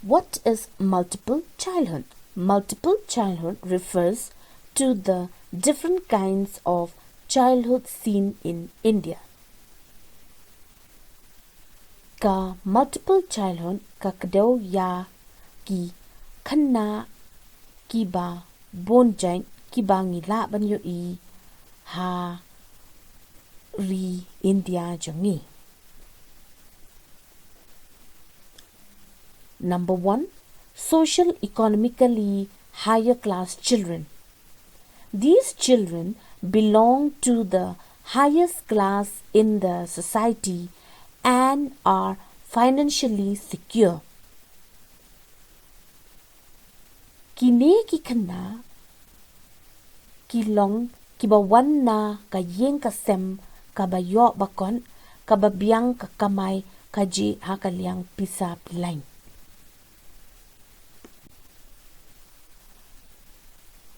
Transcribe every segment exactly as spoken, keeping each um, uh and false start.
What is multiple childhood? Multiple childhood refers to the different kinds of childhood seen in India. Ka multiple childhood ka kdew ïa ki khynnah kiba bun jait kiba ngi lah ban ïohi ha ri India jong ngi. Number one, social economically higher class children. These children belong to the highest class in the society and are financially secure. Kine ki khynnah ki long kiba wan na ka ïing ka sem kaba ïoh bakot, kaba biang ka kamai kajih ha ka liang pisa pilain.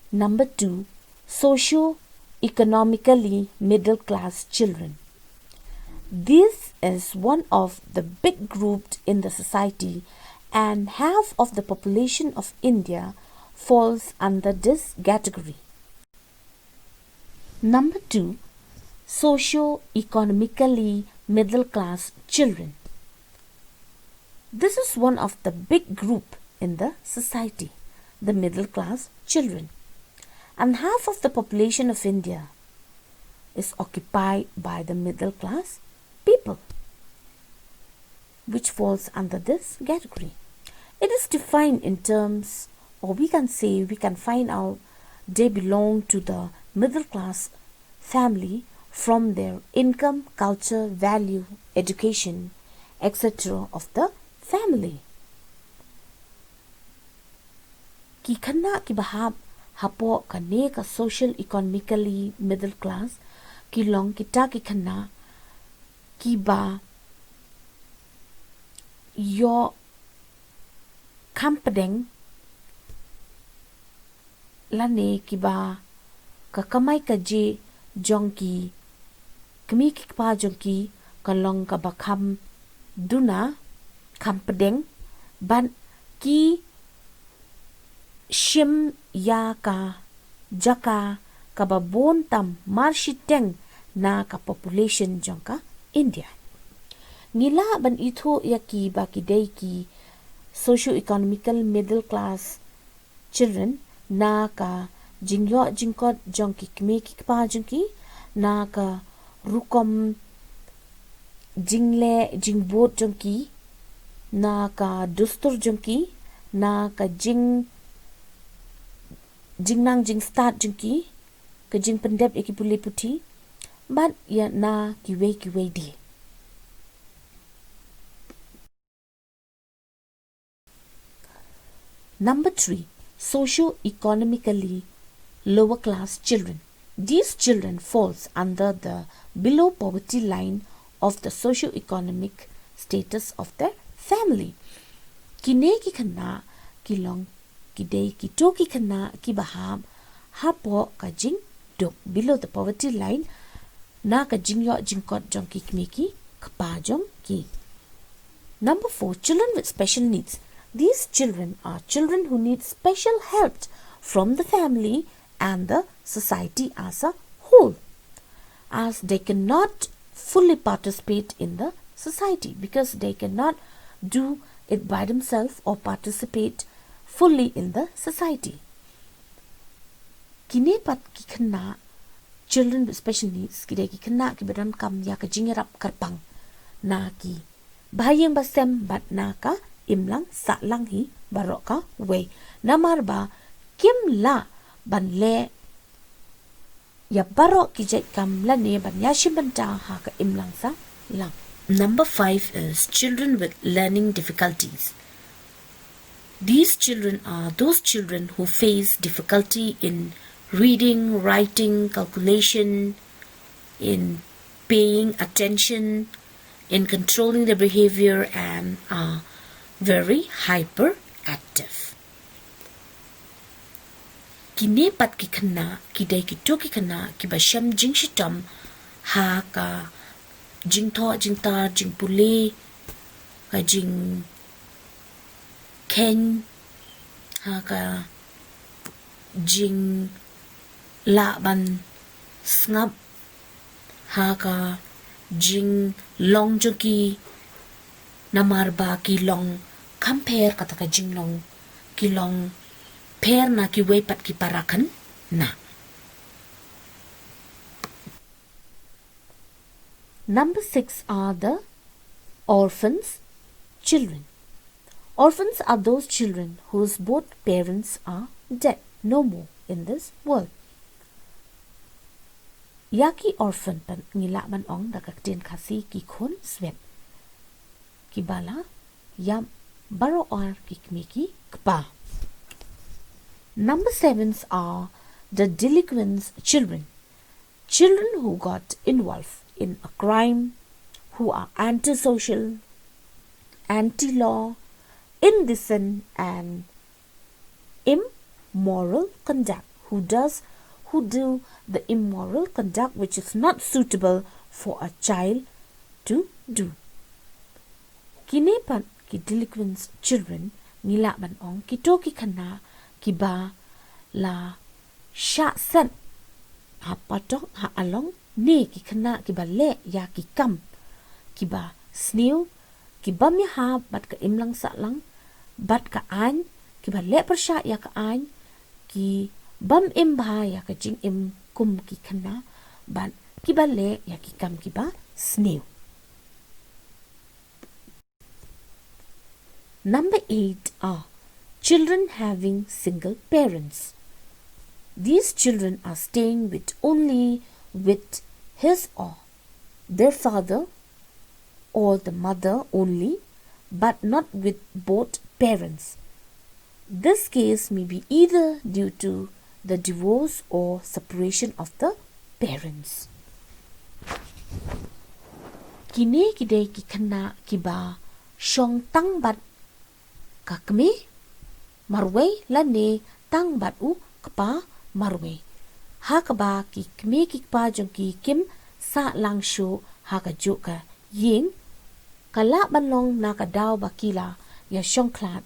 Number two, socio-economically middle class children. This is one of the big groups in the society, and half of the population of India falls under this category. Number two, socio-economically middle class children. This is one of the big group in the society, the middle class children. And half of the population of India is occupied by the middle class people, which falls under this category. It is defined in terms, or we can say, we can find out they belong to the middle class family from their income, culture, value, education, et cetera of the family. Ki khynnah kiba hap hapoh kane ka social economically middle class ki long kita ki khynnah kiba ïoh kham pdeng lane kiba ka kamai kajih jong ki kmie ki kpa jong ki ka long kaba kham duna, kham pdeng, bad ki shim ïa ka jaka kaba bun tam marshiteng na ka population jong ka India. Ngi lah ban ithuh ïa ki ba ki dei ki socio-economical middle class children na ka jingïoh jingkot jong ki kmie ki kpa jong ki, na ka rukom jingleh jingbud jong ki, na ka dustur jong ki, na ka jing jingnang jingstad jong ki, ka jingpyndep ïa ki pule puthi, bad ïa na kiwei kiwei de. Number three, socio-economically lower class children. These children falls under the below poverty line of the socio-economic status of their family. Kine ki khynnah ki long ki dei kito ki khynnah kiba hap hapoh ka jingduk, below the poverty line, na ka jingïoh jingkot jong ki kmie ki kpa jong ki. Number four, children with special needs. These children are children who need special help from the family and the society as a whole, as they cannot fully participate in the society because they cannot do it by themselves or participate fully in the society. Kine pat ki khynnah, children with special needs, ki dei ki khynnah kiba donkam ïa ka jingïarap kyrpang na ki bahaïing bahasem bad na ka imlang sahlang hi baroh kawei. Namar ba kim lah ban leh ïa baroh ki jait kam lane ban ïashim bynta ha ka imlang sahlang. Number five is children with learning difficulties. These children are those children who face difficulty in reading, writing, calculation, in paying attention, in controlling their behavior, and are very hyperactive. Kine pat ki khynnah ki dei kito ki khynnah kiba shem jingshitom ha ka jingthoh jingtar, jingpule, ka jing kheiñ ha ka jinglah ban sngap, ha ka jinglong jong ki, namar ba ki long kham pher, kata ka jinglong, ki long pher na kiwei pat ki para khynnah. Number six are the orphans' children. Orphans are those children whose both parents are dead, no more in this world. Ïa ki orphan pat ngi lah ban ong da ka ktien Khasi ki khun swet, kiba la ïap baroh ar ki kmie ki kpa. Number sevens are the delinquents' children. Children who got involved in a crime, who are antisocial, anti-law, indecent and immoral conduct, who does, who do the immoral conduct which is not suitable for a child to do. Kine pat ki delinquents' children ngi lah ban ong kito ki khynnah kiba la shah set ha pateng ha along, ne ki khynnah kiba leh ïa ki kam kiba sniew, ki bym ïahap bad ka imlang sahlang bad ka aiñ, kiba leh pyrshah ïa ka aiñ, ki bym im bha ïa ka jingim kum ki khynnah bad kiba leh ïa ki kam kiba sniew. Number eight are children having single parents. These children are staying with only with his or their father or the mother only, but not with both parents. This case may be either due to the divorce or separation of the parents. Kine ki dei ki khynnah kiba shong tang bad ka kmie marwei lane tang bad u kpa marwei, ha kaba ki kmie ki kpa jong ki kim sah lang shuh ha kajuh ka ïing, ka lah ban long na ka daw ba ki la ïa shong khlad.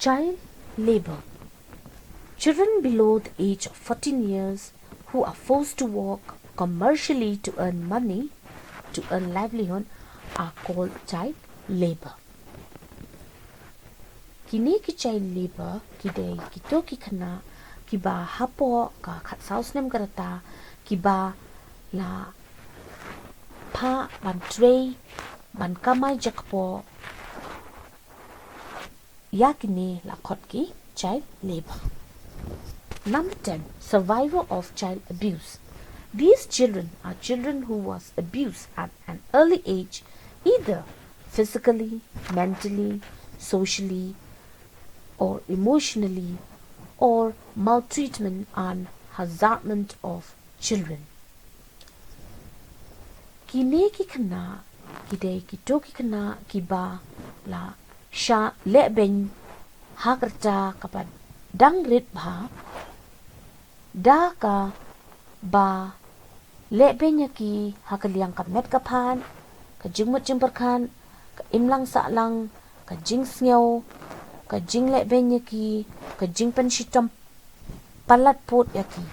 Child labor. Children below the age of fourteen years who are forced to work commercially to earn money, to earn livelihood, are called child labor. Kine ki child labor ki dei kito ki khynnah kiba hapoh ka khatsaw snem ka rta kiba la phah ban trei ban kamai jakpoh, ïa kine la khot ki child labor. Number ten, survivor of child abuse. These children are children who was abused at an early age, either physically, mentally, socially, or emotionally, or maltreatment and harassment of children. Kine ki khynnah ki dei kito ki khynnah kiba la shah lehbeiñ ha ka rta kaba dang rit bha, da kaba lehbeiñ ïa ki ha ka liang ka met ka phad, ka jingmut jingpyrkhat, ka imlang sahlang, ka jingsngew, ka jinglehbeiñ ïa ki, ka jingpynshitom palat pud ïa ki.